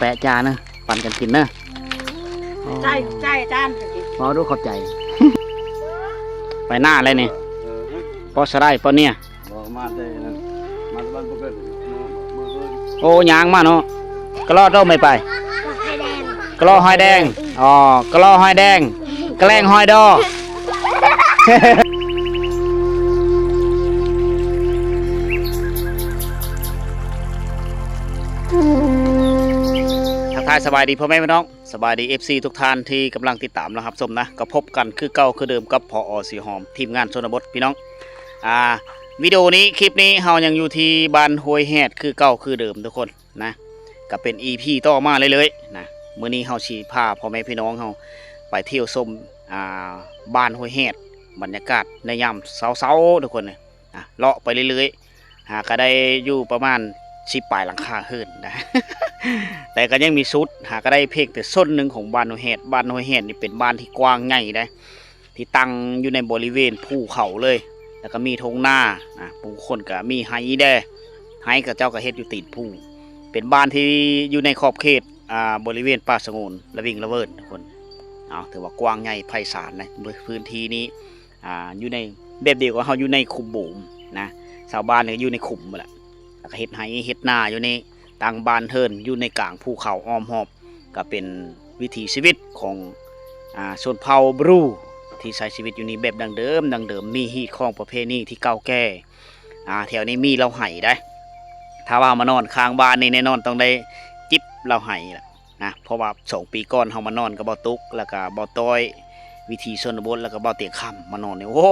ແປະຈ້າເນາະ ປັນກັນກິນເນາະ. ໃຈ ໃຈອາຈານ ເວົ້າດູ ຂອບໃຈ. ໄປໜ້າແລ້ວນີ້ ພໍສະໄດ້ ພໍເນຍ. ບໍ່ ມາແຕ່ນັ້ນ ມາແຕ່ບ້ານບໍ່ເກີດ ມາ ມາເບິ່ງ. ໂອ້ ຍ່າງມາເນາະ. ກະເລາະໂຕໄໝໄປ? ກະເລາະຫອຍແດງ. ອໍ ກະເລາະຫອຍແດງ ກະແລ້ງຫອຍດໍ. ທັກທາຍສະບາຍດີພໍ່ແມ່ພີ່ນ້ອງ. ສະບາຍດີ ເອັຟຊີ ທຸກທ່ານທີ່ກຳລັງຕິດຕາມ ແລະ ຮັບຊົມນະ. ກໍພົບກັນຄືເກົ່າຄືເດີມກັບ ພອ ສີຫອມ ທີມງານຊົນນະບົດ ພີ່ນ້ອງ. ອ່າ ວິດີໂອນີ້ ຄລິບນີ້ ເຮົາຍັງຢູ່ທີ່ບ້ານຫ້ວຍແຮດຄືເກົ່າຄືເດີມທຸກຄົນນະ. ກໍເປັນອີພີຕໍ່ມາເລື້ອຍໆນະ. ມື້ນີ້ເຮົາຊິພາພໍ່ແມ່ພີ່ນ້ອງເຮົາໄປທ່ຽວຊົມ ອ່າ ບ້ານຫ້ວຍແຮດ ບັນຍາກາດໃນຍາມເຊົ້າໆ ທຸກຄົນເອີຍ. ອ່ະ ເລາະໄປເລື້ອຍໆ ຫາກໍໄດ້ຢູ່ປະມານສິບປາຍຫຼັງຄາເຮືອນນະ ແຕ່ກໍຍັງມີສຸດ ຫາກໍໄດ້ພຽງແຕ່ສ່ວນໜຶ່ງຂອງບ້ານຫ້ວຍແຮດ. ບ້ານຫ້ວຍແຮດນີ້ເປັນບ້ານທີ່ກວ້າງໃຫຍ່ເດ້ ທີ່ຕັ້ງຢູ່ໃນບໍລິເວນພູເຂົາເລີຍ ແລ້ວກໍມີທົ່ງນາ ອ່າ ຜູ້ຄົນກໍມີໄຮ່ແດ່ ໄຮ່ເຂົາເຈົ້າກໍເຮັດຢູ່ຕີນພູ. ເປັນບ້ານທີ່ຢູ່ໃນຂອບເຂດ ອ່າ ບໍລິເວນປ່າສະຫງວນລະວິງລະເວີນ ທຸກຄົນ. ເອົາ ຖືວ່າກວ້າງໃຫຍ່ໄພສານໃນພື້ນທີ່ນີ້ ອ່າ ຢູ່ໃນ ແບບດຽວກັບເຮົາຢູ່ໃນຂຸມບູມນະ. ຊາວບ້ານນີ້ກໍຢູ່ໃນຂຸມພຸ້ນແຫຼະ ແລ້ວກໍເຮັດໄຮ່ເຮັດນາຢູ່ນີ້ ຕັ້ງບ້ານເຮືອນຢູ່ໃນກາງພູເຂົາອ້ອມຮອບ. ກໍເປັນວິຖີຊີວິດຂອງ ອ່າ ຊົນເຜົ່າບຣູ ທີ່ໃຊ້ຊີວິດຢູ່ນີ້ແບບດັ້ງເດີມ ດັ້ງເດີມ ມີຮີດຄອງປະເພນີທີ່ເກົ່າແກ່. ອ່າ ແຖວນີ້ມີເຫຼົ້າໄຮ່ໄດ໋. ຖ້າວ່າມານອນຂ້າງບ້ານນີ້ ແນ່ນອນຕ້ອງໄດ້ຈິບເຫຼົ້າໄຮ່ລະ ນະ ເພາະວ່າສອງປີກ່ອນເຮົາມານອນກັບບ່າວຕຸກ ແລ້ວກະບ່າວຕ້ອຍ ວິຖີຊົນນະບົດ ແລ້ວກະບ່າວຕຽງຄຳມານອນນີ້ ໂອ້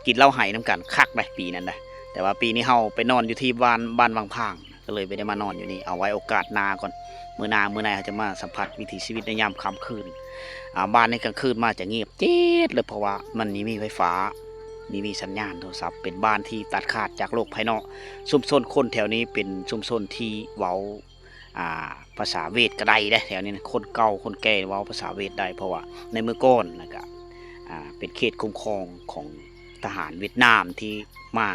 ກິນເຫຼົ້າໄຮ່ນຳກັນຄັກໄດ໋ປີນັ້ນນະ. ແຕ່ວ່າປີນີ້ເຮົາໄປນອນຢູ່ທີ່ບ້ານ ບ້ານວັງຜາງ ກໍເລີຍບໍ່ໄດ້ມານອນຢູ່ນີ້ ເອົາໄວ້ໂອກາດໜ້າກ່ອນ. ມື້ໜ້າ ມື້ໃນເຮົາຈະມາສຳຜັດວິຖີຊີວິດໃນຍາມຄ່ຳຄືນ. ອ່າ ບ້ານໃນກາງຄືນມາຈະງຽບຈີດເລີຍ ເພາະວ່າມັນບໍ່ມີໄຟຟ້າ ບໍ່ມີສັນຍານໂທລະສັບ ເປັນບ້ານທີ່ຕັດຂາດຈາກໂລກພາຍນອກ. ຊຸມຊົນຄົນແຖວນີ້ເປັນຊຸມຊົນທີ່ເວົ້າ ອ່າ ພາສາເວດກໍໄດ້ເດ້ ແຖວນີ້ນະ ຄົນເກົ່າຄົນແກ່ເວົ້າພາສາເວດໄດ້ ເພາະວ່າໃນເມື່ອກ່ອນນະກະ ອ່າ ເປັນເຂດຄຸ້ມຄອງຂອງທະຫານຫວຽດນາມທີ່ມາ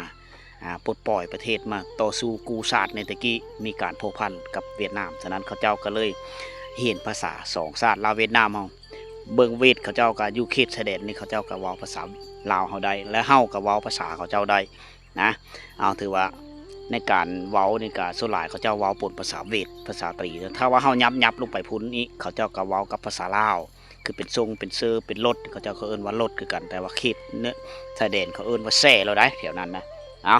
ອ່າ ປົດປ່ອຍປະເທດ ມາຕໍ່ສູ້ກູ້ຊາດໃນແຕ່ກີ້ ມີການພົວພັນກັບຫວຽດນາມ. ສະນັ້ນເຂົາເຈົ້າກໍເລີຍຮຽນພາສາສອງຊາດ ລາວຫວຽດນາມເຮົາ. ເບິ່ງເວດເຂົາເຈົ້າກໍຢູ່ເຂດຊາຍແດນນີ້ ເຂົາເຈົ້າກໍເວົ້າພາສາລາວເຮົາໄດ້ ແລະ ເຮົາກໍເວົ້າພາສາເຂົາເຈົ້າໄດ້ ນະ. ເອົາ ຖືວ່າໃນການເວົ້ານີ້ກະສ່ວນຫຼາຍເຂົາເຈົ້າເວົ້າປົນພາສາເວດ ພາສາຕຣີ. ຖ້າວ່າເຮົາຫຍັບໆລົງໄປພຸ້ນອີກ ເຂົາເຈົ້າກະເວົ້າກັບພາສາລາວ ຄືເປັນຊົງເປັນເຊີເປັນລົດ ເຂົາເຈົ້າກໍເອີ້ນວ່າລົດຄືກັນ ແຕ່ວ່າເຂດເໜືອຊາຍແດນເຂົາເອີ້ນວ່າແຊໂລດໃດ໋ ແຖວນັ້ນນະ. ເອົາ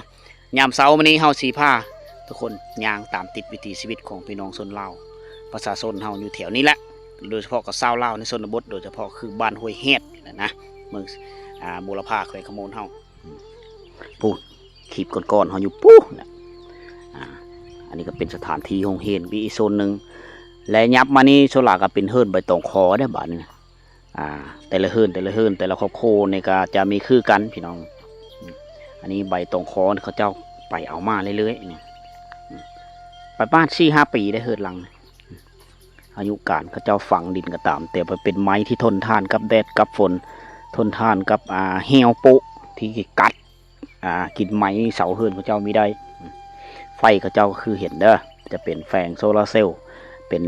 ຍາມເຊົ້າມື້ນີ້ເຮົາຊິພາທຸກຄົນຍ່າງຕາມຕິດວິຖີຊີວິດຂອງພີ່ນ້ອງຊົນລາວ ປະຊາຊົນເຮົາຢູ່ແຖວນີ້ແຫຼະ ໂດຍສະເພາະກໍຊາວລາວໃນຊົນນະບົດ ໂດຍສະເພາະຄືບ້ານຫ້ວຍແຮດນີ້ແຫຼະນະ ເມືອງ ອ່າ ບູລະພາ ແຂວງຄຳມ່ວນເຮົາ. ພຸ້ນ ຄລິບກ່ອນໆເຮົາຢູ່ພຸ້ນນະ. ອ່າ ອັນນີ້ກໍເປັນສະຖານທີ່ໂຮງຮຽນ ມີອີກໂຊນໜຶ່ງ ແລະ ຫຍັບມານີ້ສ່ວນຫຼາຍກໍເປັນເຮືອນໃບຕອງຄໍເດ້ ບາດນີ້ນະ. ອ່າ ແຕ່ລະເຮືອນ ແຕ່ລະເຮືອນ ແຕ່ລະຄອບຄົວນີ້ກໍຈະມີຄືກັນພີ່ນ້ອງ. ອັນນີ້ໃບຕອງຄໍເຂົາເຈົ້າໄປເອົາມາເລື້ອຍໆນີ້ ປະມານສີ່ຫ້າປີໄດ້ເຮືອນຫຼັງນີ້. ອາຍຸການເຂົາເຈົ້າຝັງດິນກໍຕາມ ແຕ່ວ່າເປັນໄມ້ທີ່ທົນທານກັບແດດກັບຝົນ ທົນທານກັບ ອ່າ ແຫ້ວໂປະທີ່ກັດ ອ່າ ກິນໄມ້ເສົາເຮືອນເຂົາເຈົ້າມີໄດ້. ໄຟເຂົາເຈົ້າຄືເຫັນເດີ ຈະເປັນແຜງໂຊລາເຊວ ເປັນ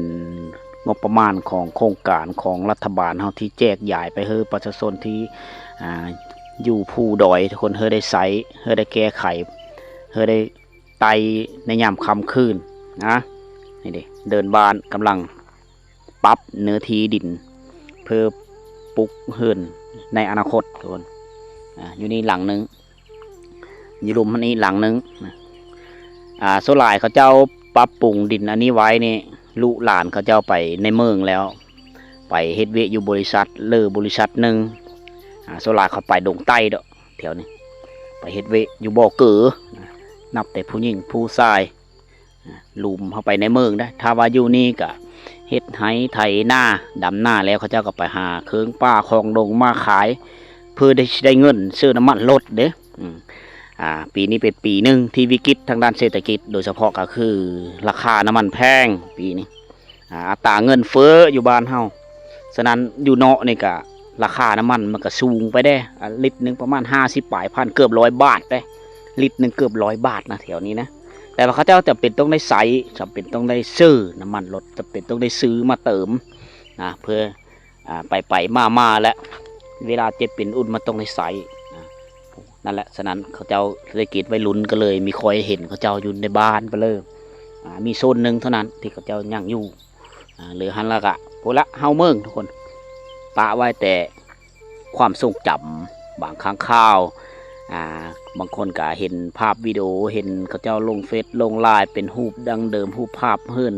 ງົບປະມານຂອງໂຄງການຂອງລັດຖະບານເຮົາທີ່ແຈກຢາຍໄປໃຫ້ປະຊາຊົນທີ່ ອ່າ ຢູ່ພູດອຍ ທຸກຄົນເຮີໄດ້ໃຊ້ ເຮີໄດ້ແກ້ໄຂ ເຮີໄດ້ ໄຕ້ໃນຍາມຄ່ຳຄືນນະ. ນີ້ເດ້ ເດີ່ນບ້ານກຳລັງປັບເນື້ອທີ່ດິນ ເພື່ອປຸກເຮືອນໃນອະນາຄົດ ທຸກຄົນ. ອ່າ ຢູ່ນີ້ຫຼັງໜຶ່ງ ຢູ່ລຸ່ມນີ້ຫຼັງໜຶ່ງ. ອ່າ ສ່ວນຫຼາຍເຂົາເຈົ້າປັບປຸງດິນອັນນີ້ໄວ້ນີ້ ລູກຫຼານເຂົາເຈົ້າໄປໃນເມືອງແລ້ວ ໄປເຮັດວຽກຢູ່ບໍລິສັດ ເລີ ບໍລິສັດໜຶ່ງ. ອ່າ ສ່ວນຫຼາຍເຂົາໄປດົງໃຕ້ດອກ ແຖວນີ້ ໄປເຮັດວຽກຢູ່ບໍ່ເກີ ນະ ນັບແຕ່ຜູ້ຍິງຜູ້ຊາຍ ນະ ຫຼຸມເຂົ້າໄປໃນເມືອງໄດ໋. ຖ້າວ່າຢູ່ນີ້ກະເຮັດໄຮ່ໄຖນາ ດຳນາແລ້ວ ເຂົາເຈົ້າກໍໄປຫາເຄື່ອງປ່າຂອງດົງມາຂາຍ ເພື່ອໄດ້ ຊິໄດ້ເງິນຊື້ນ້ຳມັນລົດເດ້. ອືມ ອ່າ ປີນີ້ເປັນປີໜຶ່ງທີ່ວິກິດທາງດ້ານເສດຖະກິດ ໂດຍສະເພາະກໍຄືລາຄານ້ຳມັນແພງປີນີ້. ອ່າ ອັດຕາເງິນເຟີ້ຢູ່ບ້ານເຮົາ. ສະນັ້ນຢູ່ເນາະນີ້ກະລາຄານ້ຳມັນມັນກະສູງໄປເດ້ ອ່າ ລິດໜຶ່ງປະມານຫ້າສິບປາຍພັນ ເກືອບຮ້ອຍບາດເດ້ ລິດໜຶ່ງເກືອບຮ້ອຍບາດນະ ແຖວນີ້ນະ. ແຕ່ວ່າເຂົາເຈົ້າຈຳເປັນຕ້ອງໄດ້ໃຊ້ ຈຳເປັນຕ້ອງໄດ້ຊື້ນ້ຳມັນລົດ ຈຳເປັນຕ້ອງໄດ້ຊື້ມາເຕີມນະ ເພື່ອ ອ່າ ໄປໆມາໆ ແລະ ເວລາເຈັບເປັນອຸ່ນມັນຕ້ອງໄດ້ໃຊ້ນະ ນັ້ນແຫຼະ. ສະນັ້ນເຂົາເຈົ້າເສດຖະກິດໄວລຸ້ນ ກໍເລີຍມີຄ່ອຍເຫັນເຂົາເຈົ້າຢູ່ໃນບ້ານໄປເລີຍ ອ່າ ມີໂຊນໜຶ່ງເທົ່ານັ້ນທີ່ເຂົາເຈົ້າຍັງຢູ່ ອ່າ ຫຼື ຫັ້ນລະກະ ພຸ້ນລະ ເຮົາເມືອງທຸກຄົນ ປະໄວ້ແຕ່ຄວາມຊົງຈຳ ບາງຄັ້ງຄາວ ອ່າ ບາງຄົນກະເຫັນພາບວິດີໂອ ເຫັນເຂົາເຈົ້າລົງເຟສລົງລາຍ ເປັນຮູບດັ້ງເດີມ ຮູບພາບເຮືອນ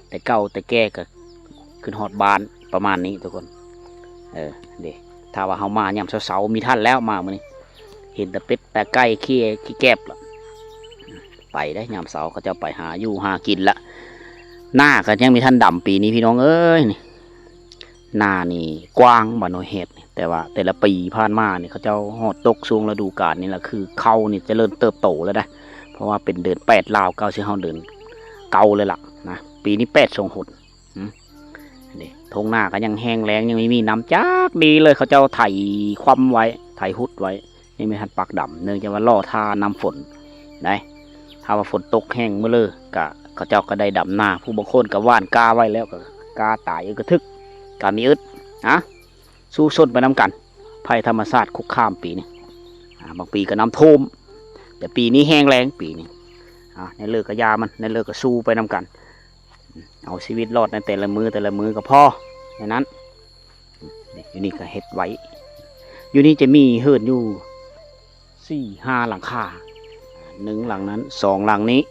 ແຕ່ເກົ່າແຕ່ແກ່ ກະ ຂຶ້ນຮອດບ້ານປະມານນີ້ທຸກຄົນ. ເອີ ເດ້ ຖ້າວ່າເຮົາມາຍາມເຊົ້າໆ ມີທັນແລ້ວ ມາມື້ນີ້ ເຫັນແຕ່ເປັດແຕ່ໄກ່ເຄຍຂີ້ແກບລະ ໄປໄດ້ຍາມເຊົ້າ ເຂົາເຈົ້າໄປຫາຢູ່ຫາກິນລະ. ນາກໍຍັງມີທັນດຳປີນີ້ພີ່ນ້ອງເອີຍ ນີ້ ນານີ້ກວ້າງ ບ້ານຫ້ວຍແຮດນີ້ ແຕ່ວ່າແຕ່ລະປີຜ່ານມານີ້ ເຂົາເຈົ້າຮອດຕົກຊ່ວງລະດູການນີ້ລະ ຄືເຂົ້ານີ້ຈະເລີນເຕີບໂຕແລ້ວນະ ເພາະວ່າເປັນເດືອນແປດລາວ ກ້າວຊິເຂົ້າເດືອນເກົ້າແລ້ວລະນະ ປີນີ້ແປດສົ່ງຫົນ. ຫືມ ນີ້ ທົ່ງນາກໍຍັງແຫ້ງແລ້ງ ຍັງບໍ່ມີນ້ຳຈັກດີເລີຍ ເຂົາເຈົ້າໄຖຄວ່ຳໄວ້ ໄຖຫຸດໄວ້ ຍັງບໍ່ທັນປັກດຳ ເນື່ອງຈາກວ່າລໍຖ້ານ້ຳຝົນໄດ໋. ຖ້າວ່າຝົນຕົກແຫ້ງມື້ເລີ ກະເຂົາເຈົ້າກໍໄດ້ດຳນາ ຜູ້ບາງຄົນກໍຫວ່ານກ້າໄວ້ແລ້ວ ກໍກ້າຕາຍເອີກກະທຶກ ກະມີອຶດ ອະ ສູ້ຊົນໄປນຳກັນ. ໄພທຳມະຊາດຄຸກຄາມປີນີ້ ອາ ບາງປີກໍນ້ຳຖ້ວມ ແຕ່ປີນີ້ແຫ້ງແລ້ງປີນີ້ ອາ ແນວເລີກະຢ່າມັນ ແນວເລີກະສູ້ໄປນຳກັນ. ເອົາຊີວິດລອດໃນແຕ່ລະມື້ແຕ່ລະມື້ກໍພໍ ແນວນັ້ນ. ນີ້ ຢູ່ນີ້ກໍເຮັດໄວ້ ຢູ່ນີ້ຈະມີເຮືອນຢູ່ສີ່ຫ້າຫຼັງຄາ ໜຶ່ງຫຼັງນັ້ນ ສອງຫຼັງນີ້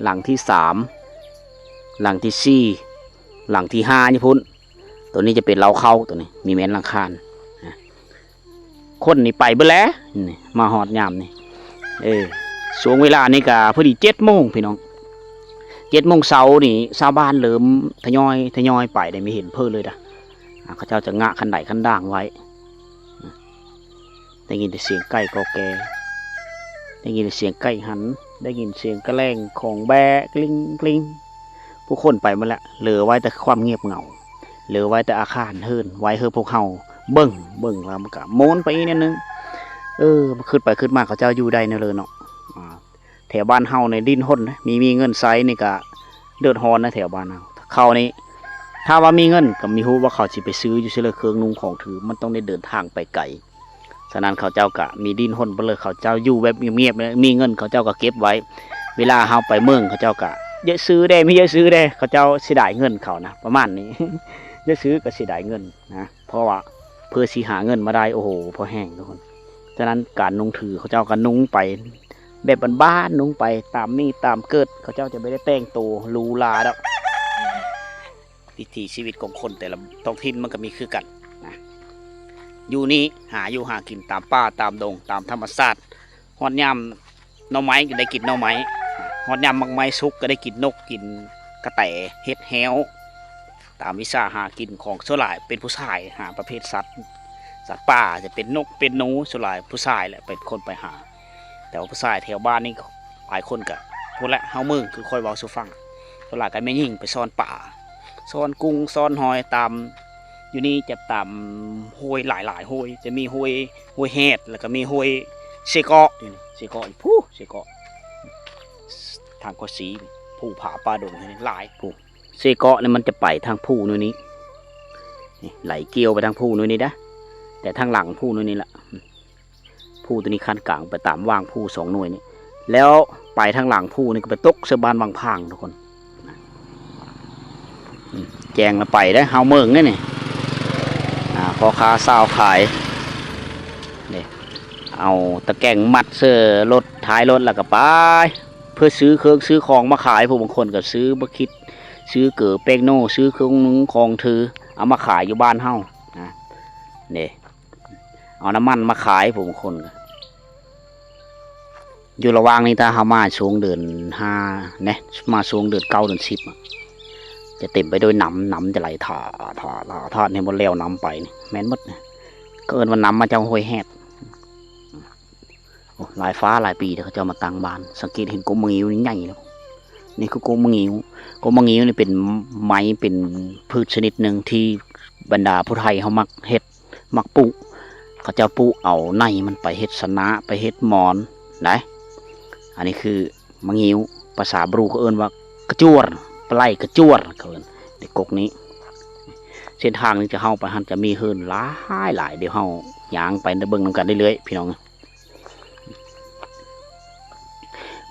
ຫຼັງທີສາມ ຫຼັງທີສີ່ ຫຼັງທີຫ້າຢູ່ພຸ້ນ. ໂຕນີ້ຈະເປັນເລົ້າເຂົ້າ ໂຕນີ້ມີແມ່ນຫຼັງຄານະ. ຄົນນີ້ໄປເບິດແລ້ວ ນີ້ ມາຮອດຍາມນີ້ ເອີ ຊ່ວງເວລານີ້ກະພໍດີເຈັດໂມງພີ່ນ້ອງ ເຈັດໂມງເຊົ້ານີ້ ຊາວບ້ານເລີ່ມທະຍອຍ ທະຍອຍໄປ ໄດ້ມີເຫັນເພີ້ເລີຍດະ. ອາ ເຂົາເຈົ້າຈະງະຄັນໄດຄັນດາງໄວ້ ໄດ້ຍິນແຕ່ສຽງໄກ່ກອແກ ໄດ້ຍິນແຕ່ສຽງໄກ່ຫັນ ໄດ້ຍິນສຽງກະແຫຼງຂອງແບ້ກລິ້ງໆ. ຜູ້ຄົນໄປໝົດແລ້ວ ເຫຼືອໄວ້ແຕ່ຄວາມງຽບເຫງົາ ເຫຼືອໄວ້ແຕ່ອາຄານເຮືອນໄວ້ໃຫ້ພວກເຮົາເບິ່ງ ເບິ່ງແລ້ວມັນກະມ່ວນໄປອີກແນວໜຶ່ງ. ເອີ ຄິດໄປຄິດມາ ເຂົາເຈົ້າຢູ່ໄດ້ແນວເລີເນາະ. ອາ ແຖວບ້ານເຮົານີ້ດິ້ນຮົນນະ ມີ ມີເງິນໃຊ້ນີ້ກະເດືອດຮ້ອນນະ ແຖວບ້ານເຮົາ. ເຂົານີ້ ຖ້າວ່າມີເງິນກໍມີຮູ້ວ່າເຂົາຊິໄປຊື້ຢູ່ໃສເລີ ເຄື່ອງນຸ່ງຂອງຖື ມັນຕ້ອງໄດ້ເດີນທາງໄປໄກ. ສະນັ້ນເຂົາເຈົ້າກະມີດິ້ນຮົນໄປເລີຍ ເຂົາເຈົ້າຢູ່ແບບງຽບໆ ມີເງິນເຂົາເຈົ້າກະເກັບໄວ້. ເວລາເຮົາໄປເມືອງ ເຂົາເຈົ້າກະ ເຢາະຊື້ແດ່ ມີເຢາະຊື້ແດ່ ເຂົາເຈົ້າເສຍດາຍເງິນເຂົານະ ປະມານນີ້ ເຢາະຊື້ກະເສຍດາຍເງິນນະ ເພາະວ່າເພື່ອຊິຫາເງິນມາໄດ້ ໂອ້ໂຫ ພໍແຮງທຸກຄົນ. ສະນັ້ນການນຸ່ງຖືເຂົາເຈົ້າກະນຸ່ງໄປແບບບ້ານໆ ນຸ່ງໄປຕາມມີດຕາມເກີດ ເຂົາເຈົ້າຈະບໍ່ໄດ້ແຕ່ງໂຕຫຼູຫຼາດອກ. ວິຖີຊີວິດຂອງຄົນແຕ່ລະທ້ອງຖິ່ນມັນກໍມີຄືກັນນະ. ຢູ່ນີ້ຫາຢູ່ຫາກິນຕາມປ່າຕາມດົງ ຕາມທຳມະຊາດ. ຮອດຍາມໜໍ່ໄມ້ກໍໄດ້ກິນໜໍ່ໄມ້, ຮອດຍາມໝາກໄມ້ສຸກກໍໄດ້ກິນນົກ ກິນກະແຕ ເຫັດ ແຮ້ວ. ຕາມວິຊາຫາກິນຂອງສ່ວນຫຼາຍເປັນຜູ້ຊາຍ ຫາປະເພດສັດ ສັດປ່າ ຈະເປັນນົກເປັນໜູ ສ່ວນຫຼາຍຜູ້ຊາຍແຫຼະເປັນຄົນໄປຫາ. ແຕ່ວ່າຜູ້ຊາຍແຖວບ້ານນີ້ຫຼາຍຄົນກະພຸ້ນແຫຼະ ເຮົາເມືອງ ຄືຂ້ອຍເວົ້າສູ່ຟັງ ສ່ວນຫຼາຍກະແມ່ຍິງໄປຊ່ອນປາ ຊ່ອນກຸ້ງ ຊ່ອນຫອຍຕາມ ຢູ່ນີ້ຈະຕາມຫ້ວຍຫຼາຍໆ ຫ້ວຍ ຈະມີຫ້ວຍ ຫ້ວຍແຮດ ແລ້ວກະມີຫ້ວຍເຊເກາະ ຢູ່ນີ້ ເຊເກາະຢູ່ພຸ້ນ ເຊເກາະທາງເກາະສີ ພູຜາປ່າດົງນີ້ຫຼາຍພຸ້ນ. ເຊເກາະນີ້ມັນຈະໄປທາງພູໜ່ວຍນີ້ ນີ້ ໄຫຼກ່ຽວໄປທາງພູໜ່ວຍນີ້ເດ້ ແຕ່ທາງຫຼັງພູໜ່ວຍນີ້ລະ ພູໂຕນີ້ຂັ້ນກາງໄປຕາມຫວ່າງພູສອງໜ່ວຍນີ້ ແລ້ວໄປທາງຫຼັງພູນີ້ກໍໄປຕົກໃສ່ບ້ານວັງຜາງທຸກຄົນ. ອືມ ແຈ້ງລະໄປເດ້ ເຮົາເມືອງເດ້ນີ້ ອ່າ ພໍ່ຄ້າຊາວຂາຍເດ້ ເອົາຕະແກງມັດເຊິ່ລົດ ທ້າຍລົດ ແລ້ວກໍໄປ ເພື່ອຊື້ເຄື່ອງຊື້ຂອງມາຂາຍ. ຜູ້ບາງຄົນກໍຊື້ບັກຂິດ ຊື້ເກີ ແປ້ງໂນ ຊື້ເຄື່ອງນຸ່ງຂອງຖື ເອົາມາຂາຍຢູ່ບ້ານເຮົານະ ເດ້ ເອົານ້ຳມັນມາຂາຍ ຜູ້ບາງຄົນ. ຢູ່ລະຫວ່າງນີ້ ຖ້າເຮົາມາຊ່ວງເດືອນຫ້າເນ ມາຊ່ວງເດືອນເກົ້າເດືອນສິບ ຈະເຕັມໄປດ້ວຍນ້ຳ ນ້ຳຈະໄຫຼຖາ ຖາ ຖາ ຖາ ໃຫ້ໝົດແລ້ວ ນ້ຳໄປນີ້ ແມ່ນໝົດນະ ເຂົາເອີ້ນວ່ານ້ຳມາຈາກຫ້ວຍແຮດ. ໂອ້ ຫຼາຍຟ້າຫຼາຍປີເດ້ ເຂົາເຈົ້າມາຕັ້ງບ້ານ ສັງເກດເຫັນກົກໝາງິ້ວນີ້ໃຫຍ່ເນາະ ນີ້ຄືກົກໝາງິ້ວ ກົກໝາງິ້ວນີ້ເປັນໄມ້ ເປັນພືດຊະນິດໜຶ່ງທີ່ບັນດາຜູ້ໄທເຮົາມັກເຮັດ ມັກປູກ ເຂົາເຈົ້າປູກເອົາໃນມັນໄປເຮັດຊະນະ ໄປເຮັດໝອນໄດ໋. ອັນນີ້ຄື ໝາງງິ້ວ ພາສາບຣູເຂົາເອີ້ນວ່າກະຈວນ ປາໄຫຼກະຈວນ ເຂົາເອີ້ນໃນກົກນີ້. ເສັ້ນທາງນີ້ຈະເຮົາໄປຫັ້ນຈະມີເຮືອນຫຼາຍໆ ດຽວເຮົາຍ່າງໄປເບິ່ງນຳກັນເລື້ອຍໆ ພີ່ນ້ອງ.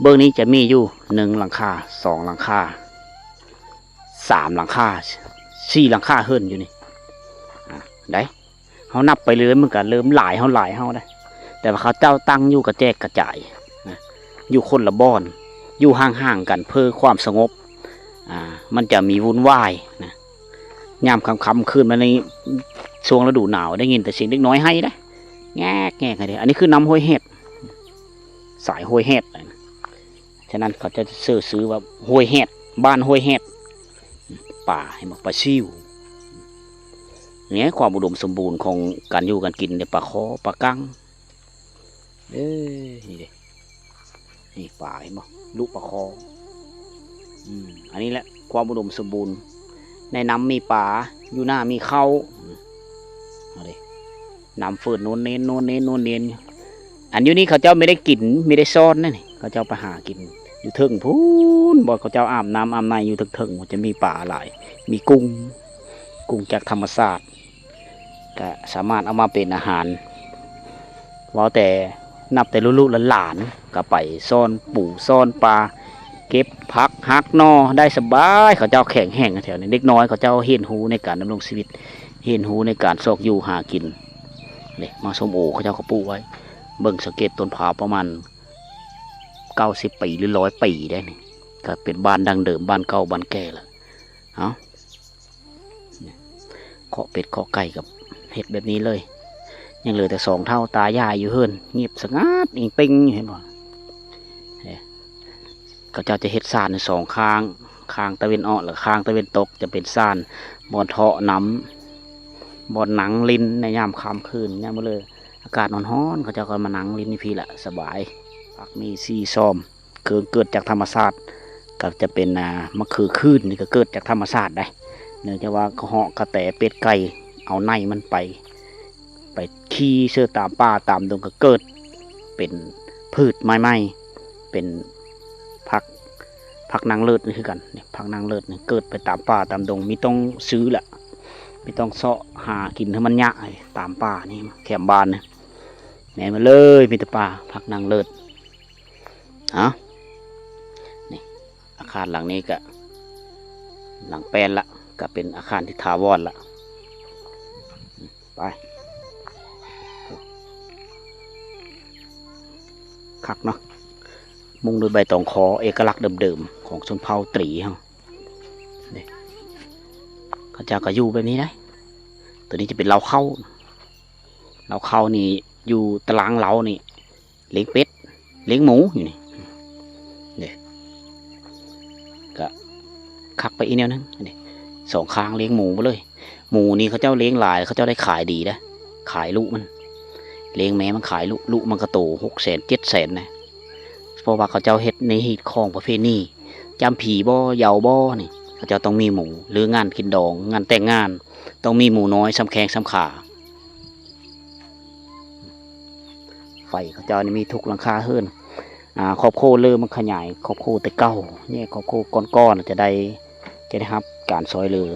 ເບື້ອງນີ້ຈະມີຢູ່ໜຶ່ງຫຼັງຄາ ສອງຫຼັງຄາ ສາມຫຼັງຄາ ສີ່ຫຼັງຄາເຮືອນຢູ່ນີ້ ອາ ໄດ້ ເຮົານັບໄປເລື້ອຍ ມັນກະເລີ່ມຫຼາຍເຮົາ ຫຼາຍເຮົາໄດ໋ ແຕ່ວ່າເຂົາເຈົ້າຕັ້ງຢູ່ກະແຈກກະຈາຍນະ ຢູ່ຄົນລະບ່ອນ ຢູ່ຫ່າງໆກັນເພື່ອຄວາມສະຫງົບ ອາ ມັນຈະມີວຸ່ນວາຍນະ. ຍາມຄ່ຳໆຄືນມານີ້ ຊ່ວງລະດູໜາວ ໄດ້ຍິນແຕ່ສຽງເດັກນ້ອຍໄຫ້ເດ້ ແງກໆ ເດ້. ອັນນີ້ຄືນ້ຳຫ້ວຍແຮດ ສາຍຫ້ວຍແຮດ ສະນັ້ນເຂົາເຈົ້າຈະຊື່ຊື່ວ່າຫ້ວຍແຮດ ບ້ານຫ້ວຍແຮດ. ປາ ເຫັນບໍ່? ປາຊິວ. ນີ້ຄວາມອຸດົມສົມບູນຂອງການຢູ່ການກິນເດ້ ປາຄໍ່ ປາກັງ ເອີ ນີ້ເດ້ ນີ້ປາ ເຫັນບໍ່? ລູກປາຄໍ່. ອືມ ອັນນີ້ແຫຼະຄວາມອຸດົມສົມບູນ ໃນນ້ຳມີປາ ຢູ່ນາມີເຂົ້າ. ເອົາເດ້ ນ້ຳເຟີນໂນນເນນ ໂນນເນນ ໂນນເນນ. ອັນຢູ່ນີ້ເຂົາເຈົ້າບໍ່ໄດ້ກິນ ບໍ່ໄດ້ຊ້ອນນະນີ້ ເຂົາເຈົ້າໄປຫາກິນຢູ່ເທິງພຸ້ນ ບ່ອນເຂົາເຈົ້າອາບນ້ຳອາບໃນຢູ່ເທິງໆ ມັນຈະມີປາຫຼາຍ ມີກຸ້ງ ກຸ້ງຈາກທຳມະຊາດ ກະສາມາດເອົາມາເປັນອາຫານ. ເວົ້າແຕ່ ນັບແຕ່ລູກໆຫຼານໆ ກະໄປຊ້ອນປູຊ້ອນປາ ເກັບຜັກຫັກໜໍ່ໄດ້ສະບາຍ. ເຂົາເຈົ້າແຂງແຮງແຖວນີ້ ເດັກນ້ອຍເຂົາເຈົ້າຮຽນຮູ້ໃນການດຳລົງຊີວິດ ຮຽນຮູ້ໃນການຊອກຢູ່ຫາກິນ. ນີ້ ໝາກສົ້ມໂອເຂົາເຈົ້າກະປູກໄວ້ ເບິ່ງສັງເກດຕົ້ນພ້າວປະມານເກົ້າສິບປີ ຫຼື ຮ້ອຍປີໄດ້ນີ້ ກະເປັນບ້ານດັ້ງເດີມ ບ້ານເກົ່າບ້ານແກ່ລະ. ເອົາ ເຄາະເປັດເຄາະໄກ່ກະເຮັດແບບນີ້ເລີຍ. ຍັງເຫຼືອແຕ່ສອງເຖົ້າຕາຍາຍຢູ່ເຮືອນ ງຽບສະຫງັດອີງເປັງຢູ່ ເຫັນບໍ່? ເອີ ເຂົາເຈົ້າຈະເຮັດຊານຢູ່ສອງຂ້າງ ຂ້າງຕາເວັນອອກ ແລະ ຂ້າງຕາເວັນຕົກ ຈະເປັນຊານບ່ອນເທາະນ້ຳ ບ່ອນນັ່ງຫຼິ້ນໃນຍາມຄ່ຳຄືນ ຍາມມື້ເລີ ອາກາດຮ້ອນໆ ເຂົາເຈົ້າກະມານັ່ງຫຼິ້ນຢູ່ພີ້ລະ ສະບາຍ. ຜັກມີສີ່ຊອມ ເກີດ ເກີດຈາກທຳມະຊາດ ກະຈະເປັນ ອາ ມະເຂືອຂືນ ນີ້ກະເກີດຈາກທຳມະຊາດໄດ໋ ເນື່ອງຈາກວ່າກະເຫາະກະແຕເປັດໄກ່ເອົາໃນມັນໄປ ໄປຂີ້ເຊີຕາມປ່າຕາມດົງ ກະເກີດເປັນພືດໃໝ່ໆ ເປັນຜັກ ຜັກນາງເລີດນີ້ຄືກັນ. ນີ້ ຜັກນາງເລີດນີ້ເກີດໄປຕາມປ່າຕາມດົງ ມີຕ້ອງຊື້ລະ ມີຕ້ອງເຊາະຫາກິນໃຫ້ມັນຍາກ ຕາມປ່ານີ້ ແຄມບ້ານນີ້ ແມ່ນໝົດເລີຍ ມີແຕ່ປ່າ ຜັກນາງເລີດ. ເອົາ ນີ້ ອາຄານຫຼັງນີ້ກະຫຼັງແປນລະ ກະເປັນອາຄານທີ່ຖາວອນລະ. ໄປ ຄັກເນາະ ມຸງດ້ວຍໃບຕອງຄໍ ເອກະລັກເດີມໆຂອງຊົນເຜົ່າຕຣີເຮົາ. ນີ້ ເຂົາເຈົ້າກະຢູ່ແບບນີ້ໄດ໋. ໂຕນີ້ຈະເປັນເລົ້າເຂົ້າ ເລົ້າເຂົ້ານີ້ ຢູ່ຕາລາງເລົ້ານີ້ ລ້ຽງເປັດ ລ້ຽງໝູຢູ່ນີ້ ນີ້ ກະຄັກໄປອີກແນວໜຶ່ງ. ນີ້ ສອງຂ້າງລ້ຽງໝູເບິດເລີຍ. ໝູນີ້ເຂົາເຈົ້າລ້ຽງຫຼາຍ ເຂົາເຈົ້າໄດ້ຂາຍດີເດ້ ຂາຍລູກມັນ ລ້ຽງແມ່ມັນຂາຍລູກ ລູກມັນກະໂຕຫົກແສນ ເຈັດແສນນະ. ເພາະວ່າເຂົາເຈົ້າເຮັດໃນຮີດຄອງປະເພນີ ຈຳຜີບໍ່ ເຍົາບໍ່ນີ້ ເຂົາເຈົ້າຕ້ອງມີໝູ ຫຼື ງານກິນດອງ ງານແຕ່ງງານ ຕ້ອງມີໝູນ້ອຍ ສຳແຂ້ງສຳຂາ. ໄຟເຂົາເຈົ້ານີ້ມີທຸກຫຼັງຄາເຮືອນ. ອາ ຄອບຄົວເລີ່ມຂະຫຍາຍຄອບຄົວແຕ່ເກົ່າ ແຍກຄອບຄົວ ກ່ອນໆ ຈະໄດ້ ຈະໄດ້ຮັບການຊ່ອຍເຫຼືອ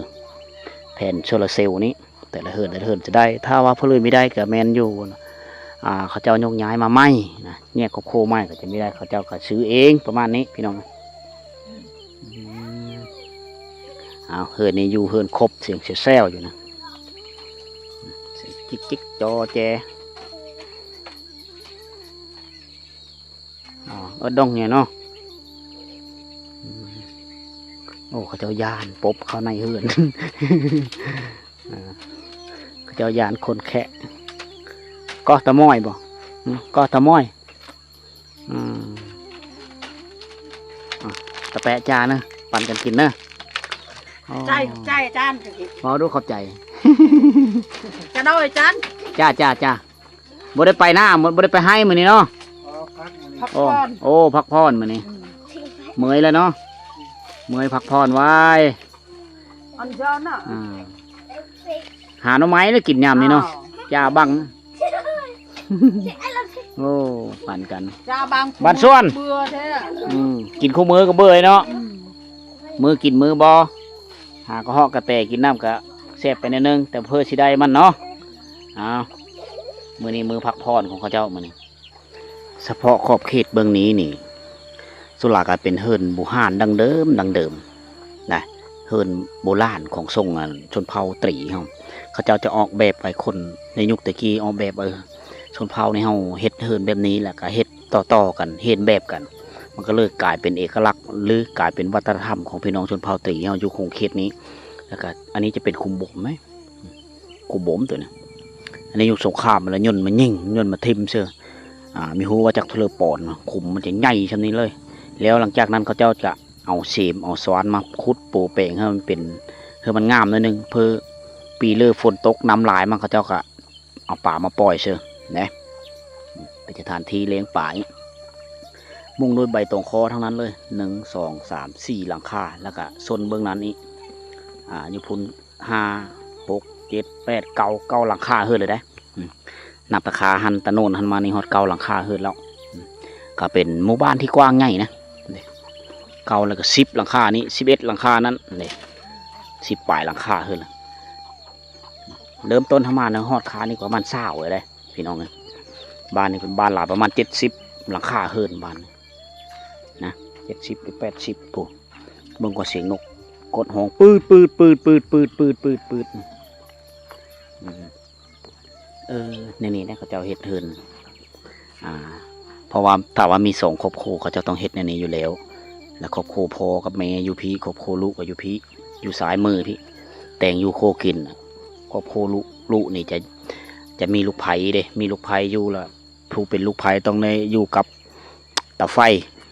ແຜນໂຊລາເຊວນີ້ ແຕ່ລະເຮືອນ ແຕ່ລະເຮືອນຈະໄດ້. ຖ້າວ່າຜູ້ອື່ນມີໄດ້ກະແມ່ນຢູ່ ອາ ເຂົາເຈົ້າຍົກຍ້າຍມາໃໝ່ນະ ແຍກຄອບຄົວໃໝ່ກະຈະມີໄດ້ ເຂົາເຈົ້າກະຊື້ເອງ ປະມານນີ້ພີ່ນ້ອງ. ອືມ ອ້າວ ເຮືອນນີ້ຢູ່ເຮືອນຄົບ ສຽງແຊວໆຢູ່ນະ ສຽງຈິກໆຈໍແຈ. ອໍ ເອີດດົງນີ້ເນາະ. ອືມ ໂອ້ ເຂົາເຈົ້າຢ້ານປົບເຂົ້າໃນເຮືອນ ເອີ ເຂົາເຈົ້າຢ້ານຄົນແຄະ. ເກາະຕາມອຍບໍ່? ຫື ເກາະຕາມອຍ. ອືມ ອາ ຕາແປະຈ້າເນາະ ປັນກັນກິນເນາະ. ອໍ ໃຈ ໃຈອາຈານ ເວົ້າດູ ຂອບໃຈ ຈະໂດຍອາຈານ. ຈ້າ ຈ້າ ຈ້າ. ບໍ່ໄດ້ໄປນາ ບໍ່ໄດ້ໄປໄຮ່ມື້ນີ້ເນາະ. ພັກ ໂອ້ ພັກຜ່ອນ ໂອ້ ພັກຜ່ອນມື້ນີ້. ອືມ ເມື່ອຍແລ້ວເນາະ ເມື່ອຍ ພັກຜ່ອນໄວ້. ອັນເຈົ້ານະ ອາ ຫາໜໍ່ໄມ້ແລ້ວກິນຍາມນີ້ເນາະ. ອາ ຈ້າບັງ. ໂອ້ ປານກັນ ຈ້າ ບາງຄົນ ບ້ານສວນ ເບື່ອແທ້ ອືມ ກິນຄູ່ມື້ກໍເບື່ອເນາະ ອືມ ມື້ກິນມື້ບໍ່ ຫາກະເຫາະກະແຕ ກິນນ້ຳກະແຊບໄປແນວໜຶ່ງ ແຕ່ເພື່ອຊິໄດ້ມັນເນາະ. ອ້າວ ມື້ນີ້ມື້ພັກຜ່ອນຂອງເຂົາເຈົ້າມື້ນີ້. ສະເພາະຂອບເຂດເບື້ອງນີ້ນີ້ ສ່ວນຫຼາຍກໍເປັນເຮືອນບູຮານດັ້ງເດີມ ດັ້ງເດີມນະ ເຮືອນໂບລານຂອງຊົງ ອັນ ຊົນເຜົ່າຕຣີເຮົາ. ເຂົາເຈົ້າຈະອອກແບບໄວ້ ຄົນໃນຍຸກແຕ່ກີ້ອອກແບບ ເອີ ຊົນເຜົ່າໃນເຮົາເຮັດເຮືອນແບບນີ້ ແລ້ວກໍເຮັດຕໍ່ໆກັນ ຮຽນແບບກັນ ມັນກໍເລີຍກາຍເປັນເອກະລັກ ຫຼື ກາຍເປັນວັດທະນະທຳຂອງພີ່ນ້ອງຊົນເຜົ່າຕຣີເຮົາຢູ່ຂົງເຂດນີ້. ແລ້ວກໍອັນນີ້ຈະເປັນຂຸມບົມເດ້ ຂຸມບົມຕົວນີ້ ອັນນີ້ຍຸກສົງຄາມແລ້ວ ຍົນມາຍິງ ຍົນມາຖິ້ມເຊີ ອ່າ ມີຮູ້ວ່າຈັກເທົ່າເລີປອນ ຂຸມມັນຈະໃຫຍ່ຊ່ຳນີ້ເລີຍ. ແລ້ວຫຼັງຈາກນັ້ນເຂົາເຈົ້າຈະເອົາເສມເອົາສະຫວ່ານມາຂຸດໂປແປງໃຫ້ມັນເປັນ ໃຫ້ມັນງາມໜ້ອຍໜຶ່ງ ເພື່ອປີເລີຝົນຕົກນ້ຳຫຼາຍມາ ເຂົາເຈົ້າກະເອົາປາມາປ່ອຍເຊີນະ. ເປັນສະຖານທີ່ລ້ຽງປາ ມຸງດ້ວຍໃບຕອງຄໍທັງນັ້ນເລີຍ ໜຶ່ງ ສອງ ສາມ ສີ່ ຫຼັງຄາ ແລ້ວກະໂຊນເບື້ອງນັ້ນອີກ ອ່າ ຢູ່ພຸ້ນ ຫ້າ ຫົກ ເຈັດ ແປດ ເກົ້າ ເກົ້າ ຫຼັງຄາເຮືອນເລີຍເດ້. ອືມ ນັບຕາຂາຫັ້ນ ຕາໂນນຫັ້ນມານີ້ ຮອດເກົ້າຫຼັງຄາເຮືອນແລ້ວ. ອືມ ກໍເປັນໝູ່ບ້ານທີ່ກວ້າງໃຫຍ່ນະ ເກົ້າ ແລ້ວກໍສິບຫຼັງຄານີ້ ສິບເອັດຫຼັງຄານັ້ນເດ້ ສິບປາຍຫຼັງຄາເຮືອນ. ເລີ່ມຕົ້ນເຮົາມານະ ຮອດຄານີ້ປະມານຊາວເລີຍເດ້ ພີ່ນ້ອງເອີຍ. ບ້ານນີ້ເປັນບ້ານຫຼາຍ ປະມານເຈັດສິບຫຼັງຄາເຮືອນ ບ້ານນີ້ນະ ເຈັດສິບຫຼືແປດສິບ ໂອ້ ເບິ່ງກວ່າສຽງນົກກົດຮ້ອງ ປືດໆໆໆ ອືມ ເອີ ແນວນີ້ນະ ເຂົາເຈົ້າເຮັດເຮືອນ ອ່າ ເພາະວ່າຖ້າວ່າມີສອງຄອບຄົວ ເຂົາເຈົ້າຕ້ອງເຮັດແນວນີ້ຢູ່ແລ້ວ. ແລ້ວຄອບຄົວພໍ່ກັບແມ່ຢູ່ພີ້ ຄອບຄົວລູກກໍຢູ່ພີ້ ຢູ່ຊ້າຍມືພີ້ ແຕ່ງຢູ່ຄົວກິນ. ຄອບຄົວລູກ ລູກນີ້ຈະ ຈະມີລູກໃພ້ເດ້ ມີລູກໃພ້ຢູ່ ແລ້ວຜູ້ເປັນລູກໃພ້ຕ້ອງໄດ້ຢູ່ກັບເຕົາໄຟ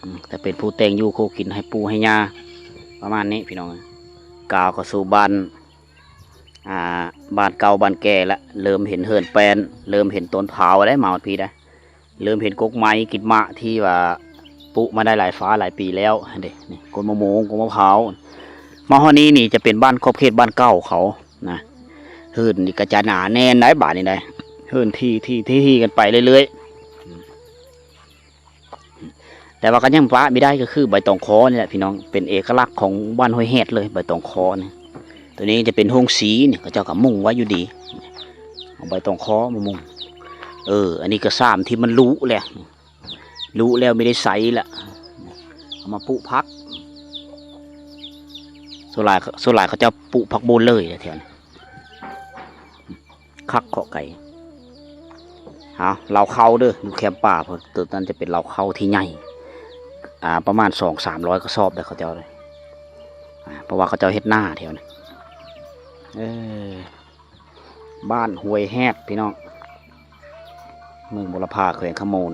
ອືມ ແຕ່ເປັນຜູ້ແຕ່ງຢູ່ຄົວກິນໃຫ້ປູ່ໃຫ້ຍ່າ ປະມານນີ້ພີ່ນ້ອງ. ກ່າວເຂົ້າສູ່ບ້ານ ອ່າ ບ້ານເກົ່າບ້ານແກ່ລະ ເລີ່ມເຫັນເຮືອນແປ້ນ ເລີ່ມເຫັນຕົ້ນພ້າວໄດ້ ມາຮອດພີ້ໄດ້ ເລີ່ມເຫັນກົກໄມ້ກິດໝາກທີ່ວ່າປູກມາໄດ້ຫຼາຍຟ້າຫຼາຍປີແລ້ວຫັ້ນເດ້. ນີ້ ກົກມະມ່ວງ ກົກມະພ້າວ ມາຮອດນີ້ນີ້ຈະເປັນບ້ານຂອບເຂດບ້ານເກົ່າເຂົານະ. ເຮືອນນີ້ກໍຈະໜາແໜ້ນໄດ໋ ບາດນີ້ໄດ໋ ເຮືອນທີ່ ທີ່ ທີ່ ທີ່ກັນໄປເລື້ອຍໆ. ແຕ່ວ່າກໍຍັງປະບໍ່ໄດ້ ກໍຄືໃບຕອງຄໍນີ້ແຫຼະພີ່ນ້ອງ ເປັນເອກະລັກຂອງບ້ານຫ້ວຍແຮດເລີຍ ໃບຕອງຄໍນີ້. ຕົວນີ້ຈະເປັນໂຮງສີນີ້ ເຂົາເຈົ້າກໍມຸງໄວ້ຢູ່ດີ ເອົາໃບຕອງຄໍມາມຸງ. ເອີ ອັນນີ້ກໍຊາມທີ່ມັນລຸແລ້ວ ລຸແລ້ວມີໄດ້ໃຊ້ລະ ເອົາມາປູກຜັກ. ສ່ວນຫຼາຍ ສ່ວນຫຼາຍເຂົາເຈົ້າປູກຜັກໂບນເລີຍແຖວນີ້. ຄັກເຄາະໄກ່. ເອົາ ເລົ້າເຂົ້າເດີ ຢູ່ແຄມປ່າພຸ້ນ ໂຕນັ້ນຈະເປັນເລົ້າເຂົ້າທີ່ໃຫຍ່ ອ່າ ປະມານສອງສາມຮ້ອຍກະສອບໄດ້ເຂົາເຈົ້າເລີຍ ອ່າ ເພາະວ່າເຂົາເຈົ້າເຮັດນາແຖວນີ້. ເອີ ບ້ານຫ້ວຍແຮດພີ່ນ້ອງ ເມືອງບົວລະພາ ແຂວງຄຳມ່ວນ.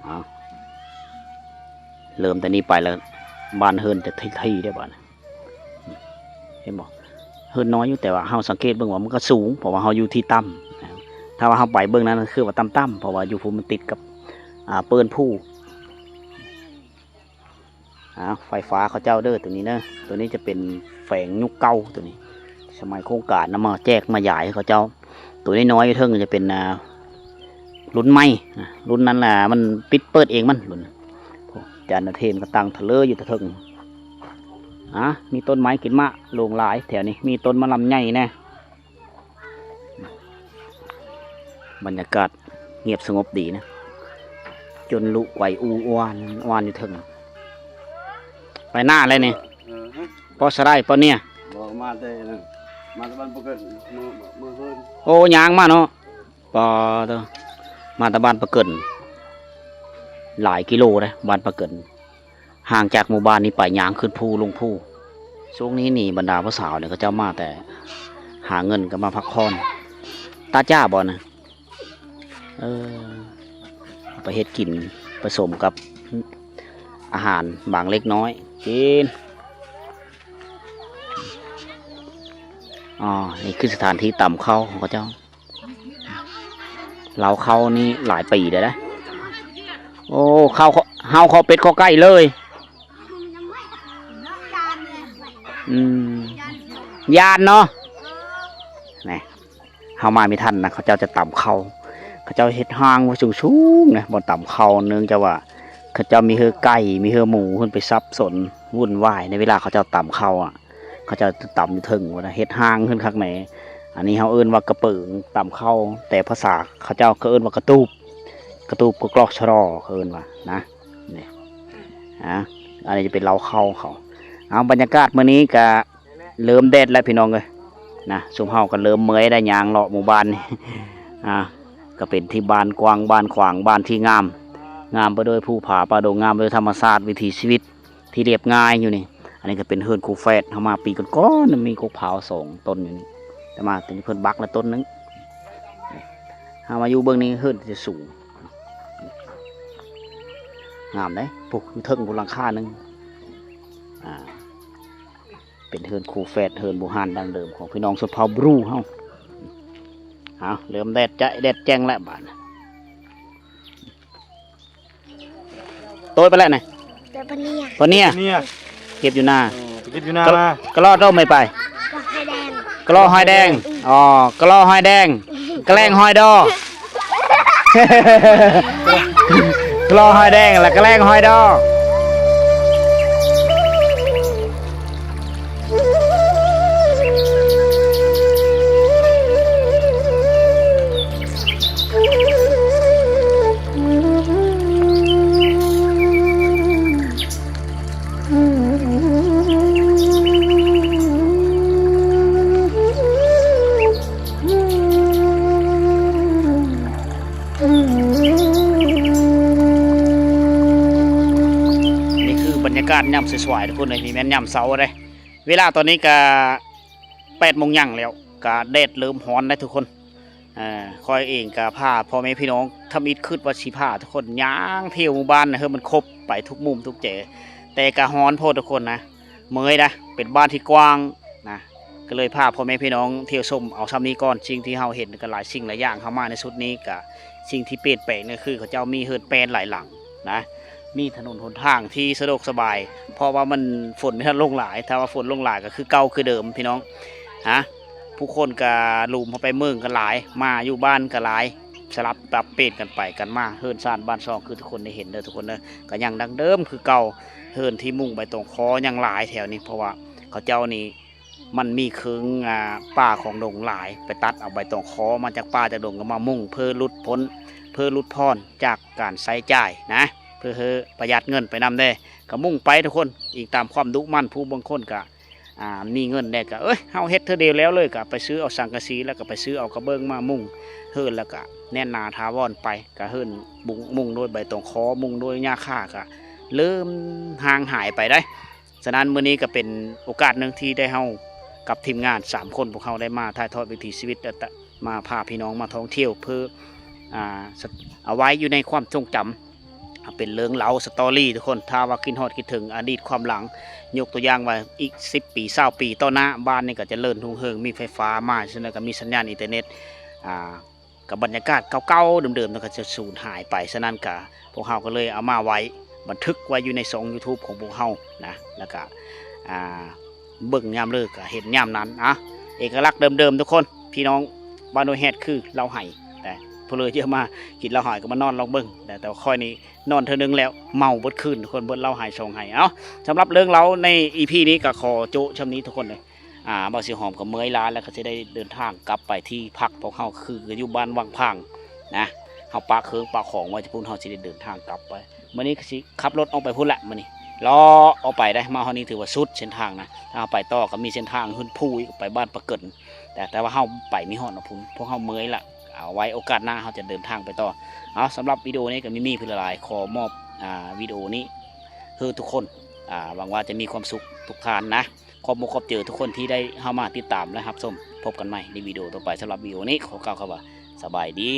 ເອົາ ເລີ່ມແຕ່ນີ້ໄປແລ້ວ ບ້ານເຮືອນຈະຖີ່ໆ ເດ້ບາດນີ້. ເຫັນບໍ່? ເຮືອນນ້ອຍຢູ່ ແຕ່ວ່າເຮົາສັງເກດເບິ່ງວ່າມັນກໍສູງ ເພາະວ່າເຮົາຢູ່ທີ່ຕ່ຳ. ຖ້າວ່າເຮົາໄປເບິ່ງນັ້ນ ຄືວ່າຕ່ຳໆ ເພາະວ່າຢູ່ພູ້ ມັນຕິດກັບ ອ່າ ເປີ້ນພູ. ອ້າວ ໄຟຟ້າເຂົາເຈົ້າເດີ ຕົວນີ້ເດີ ຕົວນີ້ຈະເປັນແຝງຍຸກເກົ່າ ຕົວນີ້ສະໄໝໂຄງການນຳມາແຈກມາຢາຍໃຫ້ເຂົາເຈົ້າ. ຕົວນ້ອຍໆຢູ່ເທິງຈະເປັນ ອ່າ ລຸ້ນໃໝ່ ລຸ້ນນັ້ນລະ ມັນປິດເປີດເອງມັນ ລຸ້ນ ໂອ້ ຈານນະເທມກໍຕັ້ງທະເລີຢູ່ແຕ່ເທິງ. ອາ ມີຕົ້ນໄມ້ກິນໝາກຫຼວງຫຼາຍແຖວນີ້ ມີຕົ້ນໝາກລຳໃຫຍ່ແດ່. ບັນຍາກາດງຽບສະຫງົບດີນະ ຈົນລຸໄກອູອວານ ອວານຢູ່ເທິງ. ໄປນາແລ້ວນີ້ ເອີ ພໍສະໄດ້ປະເນຍ? ບໍ່ ມາແຕ່ນັ້ນ ມາແຕ່ບ້ານປາເກີນ ເມືອ ເມືອເຮືອນ. ໂອ້ ຍ່າງມາເນາະ. ປາໂທ້ ມາແຕ່ບ້ານປາເກີນ ຫຼາຍກິໂລເດ້ ບ້ານປາເກີນ ຫ່າງຈາກໝູ່ບ້ານນີ້ໄປ ຍ່າງຂຶ້ນພູລົງພູ. ຊ່ວງນີ້ນີ້ບັນດາຜູ້ສາວນີ້ ເຂົາເຈົ້າມາແຕ່ຫາເງິນກັບມາພັກຜ່ອນ. ຕາຈ້າບໍ່ນະ? ເອີ ເອົາໄປເຮັດກິນ ປະສົມກັບອາຫານບາງເລັກນ້ອຍກິນ. ອໍ ນີ້ຄືສະຖານທີ່ຕຳເຂົ້າຂອງເຂົາເຈົ້າ. ເລົ້າເຂົ້ານີ້ຫຼາຍປີແລ້ວນະ. ໂອ້ ເຂົ້າ ເຮົາເຂົ້າເປັດເຂົ້າໄກ່ເລີຍ. ອືມ ຢ້ານເນາະ. ນີ້ ເຮົາມາບໍ່ທັນນະ ເຂົາເຈົ້າຈະຕຳເຂົ້າ. ເຂົາເຈົ້າເຮັດຮ່າງໄວ້ສູງໆນະ ບ່ອນຕຳເຂົ້າ ເນື່ອງຈາກວ່າເຂົາເຈົ້າມີເຮືອໄກ່ ມີເຮືອໝູ ເພິ່ນໄປສັບສົນວຸ່ນວາຍໃນເວລາເຂົາເຈົ້າຕຳເຂົ້າອະ ເຂົາເຈົ້າຕຳຢູ່ເທິງພຸ້ນນະ ເຮັດຮ່າງຂຶ້ນຄັກແນ່. ອັນນີ້ເຮົາເອີ້ນວ່າກະເປີງຕຳເຂົ້າ ແຕ່ພາສາເຂົາເຈົ້າກໍເອີ້ນວ່າກະຕູບ ກະຕູບກໍກລອກຊະລໍ ເຂົາເອີ້ນວ່ານະ. ນີ້ ອາ ອັນນີ້ຈະເປັນເລົ້າເຂົ້າເຂົາ. ເອົາ ບັນຍາກາດມື້ນີ້ກະເລີ່ມແດດແລ້ວພີ່ນ້ອງເອີຍນະ ຊຸມເຮົາກໍເລີ່ມເມື່ອຍໄດ້ຍ່າງເລາະໝູ່ບ້ານນີ້. ອາ ກໍເປັນທີ່ບ້ານກວ້າງ ບ້ານຂວາງ ບ້ານທີ່ງາມ ງາມໄປດ້ວຍພູຜາປ່າດົງ ງາມໄປດ້ວຍທຳມະຊາດ ວິຖີຊີວິດທີ່ລຽບງ່າຍຢູ່ນີ້. ອັນນີ້ກໍເປັນເຮືອນຄູ່ແຝດ ເຮົາມາປີກ່ອນໆ ມີກົກພ້າວສອງຕົ້ນຢູ່ນີ້ ແຕ່ມາເພິ່ນບັກລະຕົ້ນໜຶ່ງ. ເຮົາມາຢູ່ເບື້ອງນີ້ເຮືອນຈະສູງ ງາມເດ້ ພຸ້ນຢູ່ເທິງພຸ້ນຫຼັງຄາໜຶ່ງ. ອາ ເປັນເຮືອນຄູ່ແຝດ ເຮືອນບູຮານດັ້ງເດີມຂອງພີ່ນ້ອງຊົນເຜົ່າບຣູເຮົາ. ເອົາ ເລີ່ມແດດຈະ ແດດແຈ້ງແລ້ວບາດນີ້. ໂຕຍໄປແລ້ວນີ້ ໂຕຍປາເນຍ ປາເນຍ ເນຍ ເກັບຢູ່ນາ ເອີ ໄປເກັບຢູ່ນາ ກະ ມາ ກະລໍໂຕໄປ ກະລໍຫອຍແດງ ກະລໍຫອຍແດງ ອໍ ກະລໍຫອຍແດງ ກະແລ້ງຫອຍດໍ ກະລໍຫອຍແດງ ແລະ ກະແລ້ງຫອຍດໍ. ນີ້ຄືບັນຍາກາດຍາມສວາຍໆ ທຸກຄົນເອີຍ ນີ້ແມ່ນຍາມເຊົ້າເດ້. ເວລາຕອນນີ້ກະແປດໂມງຫຍັງແລ້ວ ກະແດດເລີ່ມຮ້ອນແລ້ວທຸກຄົນ. ເອີ ຂ້ອຍເອງກະພາພໍ່ແມ່ພີ່ນ້ອງ ທຳອິດຄິດວ່າຊິພາທຸກຄົນຍ່າງທ່ຽວໝູ່ບ້ານໃຫ້ມັນຄົບໄປທຸກມຸມທຸກແຈ ແຕ່ກະຮ້ອນໂພດທຸກຄົນນະ ເມື່ອຍນະ ເປັນບ້ານທີ່ກວ້າງນະ ກໍເລີຍພາພໍ່ແມ່ພີ່ນ້ອງທ່ຽວຊົມເອົາຊ່ຳນີ້ກ່ອນ. ສິ່ງທີ່ເຮົາເຫັນກໍຫຼາຍສິ່ງຫຼາຍຢ່າງ ເຮົາມາໃນຊຸດນີ້ກະ ສິ່ງທີ່ປ່ຽນແປງກໍຄືເຂົາເຈົ້າມີເຮືອນແປນຫຼາຍຫຼັງນະ ມີຖະໜົນຫົນທາງທີ່ສະດວກສະບາຍ ເພາະວ່າມັນ ຝົນມັນລົງຫຼາຍ ຖ້າວ່າຝົນລົງຫຼາຍກໍຄືເກົ່າຄືເດີມພີ່ນ້ອງ. ຮະ ຜູ້ຄົນກໍຫຼຸມເຂົ້າໄປເມືອງກໍຫຼາຍ ມາຢູ່ບ້ານກໍຫຼາຍ ສະຫຼັບປັບປ່ຽນກັນໄປກັນມາ ເຮືອນຊານບ້ານຊ່ອງຄືທຸກຄົນໄດ້ເຫັນເດີທຸກຄົນເດີ ກໍຍັງດັ່ງເດີມຄືເກົ່າ. ເຮືອນທີ່ມຸງໃບຕອງຄໍຍັງຫຼາຍແຖວນີ້ ເພາະວ່າເຂົາເຈົ້ານີ້ ມັນມີເຄິ່ງ ອາ ປ່າຂອງດົງຫຼາຍ ໄປຕັດເອົາໃບຕອງຄໍມາຈາກປ່າຈາກດົງ ກໍມາມຸງ ເພື່ອຫຼຸດພົ້ນ ເພື່ອຫຼຸດຜ່ອນຈາກການໃຊ້ຈ່າຍນະ ເພື່ອປະຢັດເງິນໄປນຳແດ່ ກໍມຸງໄປທຸກຄົນ. ອີງຕາມຄວາມດຸໝັ່ນ ຜູ້ບາງຄົນກໍ ອາ ມີເງິນແດ່ກໍ ເອີຍ ເຮົາເຮັດເທື່ອດຽວແລ້ວເລີຍ ກໍໄປຊື້ເອົາສັງກະສີ ແລ້ວກໍໄປຊື້ເອົາກະເບື້ອງມາມຸງເຮືອນ ແລ້ວກໍແໜ້ນໜາຖາວອນໄປ ກໍເຮືອນມຸງ ມຸງດ້ວຍໃບຕອງຄໍ ມຸງດ້ວຍຫຍ້າຄາ ກໍເລີ່ມຫ່າງຫາຍໄປໄດ໋. ສະນັ້ນ ມື້ນີ້ກໍເປັນໂອກາດໜຶ່ງທີ່ໄດ້ເຮົາກັບທີມງານສາມຄົນ ພວກເຮົາໄດ້ມາຖ່າຍທອດວິຖີຊີວິດ ແລະ ຕະ ມາພາພີ່ນ້ອງມາທ່ອງທ່ຽວ ເພື່ອ ອາ ສະ ເອົາໄວ້ຢູ່ໃນຄວາມຊົງຈຳ ເປັນເລື່ອງເລົ່າ ສະຕໍຣີ ທຸກຄົນ. ຖ້າວ່າຄິດຮອດຄິດເຖິງອະດີດຄວາມຫຼັງ ຍົກຕົວຢ່າງວ່າອີກສິບປີ ຊາວປີຕໍ່ໜ້າ ບ້ານນີ້ກໍຈະເລີນຮຸ່ງເຮືອງ ມີໄຟຟ້າມາ ສະນັ້ນກໍມີສັນຍານອິນເຕີເນັດ ອາ ກັບບັນຍາກາດເກົ່າໆເດີມໆ ມັນກໍຈະສູນຫາຍໄປ. ສະນັ້ນກະ ພວກເຮົາກໍເລີຍເອົາມາໄວ້ ບັນທຶກໄວ້ຢູ່ໃນຊ່ອງຢູທູບຂອງພວກເຮົານະ ແລ້ວກະ ອ່າ ເບິ່ງຍາມເລີກະເຫັນຍາມນັ້ນ. ອາ ເອກະລັກເດີມໆ ທຸກຄົນ ພີ່ນ້ອງບ້ານຫ້ວຍແຮດ ຄືເຫຼົ້າໄຫ ແຕ່ຜູ້ເລີເຍອະມາກິນເຫຼົ້າໄຫກໍມານອນລອງເບິ່ງ. ແຕ່ ແຕ່ວ່າຂ້ອຍນີ້ນອນເທື່ອໜຶ່ງແລ້ວ ເມົາເບິດຄືນ ທຸກຄົນ ເບິດເຫຼົ້າໄຫສອງໄຫ. ເອົ້າ ສຳລັບເລື່ອງເລົ່າໃນອີພີນີ້ກໍຂໍໂຈະຊ່ຳນີ້ ທຸກຄົນເອີຍ. ອ່າ ບ່າວສີຫອມກໍເມື່ອຍລ້າແລ້ວ ກໍຊິໄດ້ເດີນທາງກັບໄປທີ່ພັກພວກເຮົາ ຄືຢູ່ບ້ານວັງພາງນະ. ເຮົາປະເຄື່ອງປະຂອງໄວ້ທີ່ພຸ້ນ ເຮົາຊິໄດ້ເດີນທາງກັບໄປ. ມື້ນີ້ກໍຊິຂັບລົດອອກໄປພຸ້ນແຫຼະ ມື້ນີ້ເລາະອອກໄປໄດ໋. ມາຮອດນີ້ຖືວ່າສຸດເສັ້ນທາງນະ. ຖ້າເຮົາໄປຕໍ່ກໍມີເສັ້ນທາງຂຶ້ນພູອີກ ໄປບ້ານປາເກີນ. ແຕ່ ແຕ່ວ່າເຮົາໄປມີຮອດເນາະພຸ້ນ ພວກເຮົາເມື່ອຍລະ. ເອົາໄວ້ໂອກາດໜ້າເຮົາຈະເດີນທາງໄປຕໍ່. ເອົາ ສຳລັບວິດີໂອນີ້ກໍມີ ມີເພິ່ນຫຼາຍໆ ຂໍມອບ ອ່າ ວິດີໂອນີ້ເພື່ອທຸກຄົນ. ອ່າ ຫວັງວ່າຈະມີຄວາມສຸກທຸກທ່ານນະ. ຂອບອົກຂອບໃຈທຸກຄົນທີ່ໄດ້ເຂົ້າມາຕິດຕາມ ແລະ ຮັບຊົມ. ພົບກັນໃໝ່ໃນວິດີໂອຕໍ່ໄປ. ສຳລັບວິດີໂອນີ້ຂໍກ່າວຄຳວ່າ ສະບາຍດີ.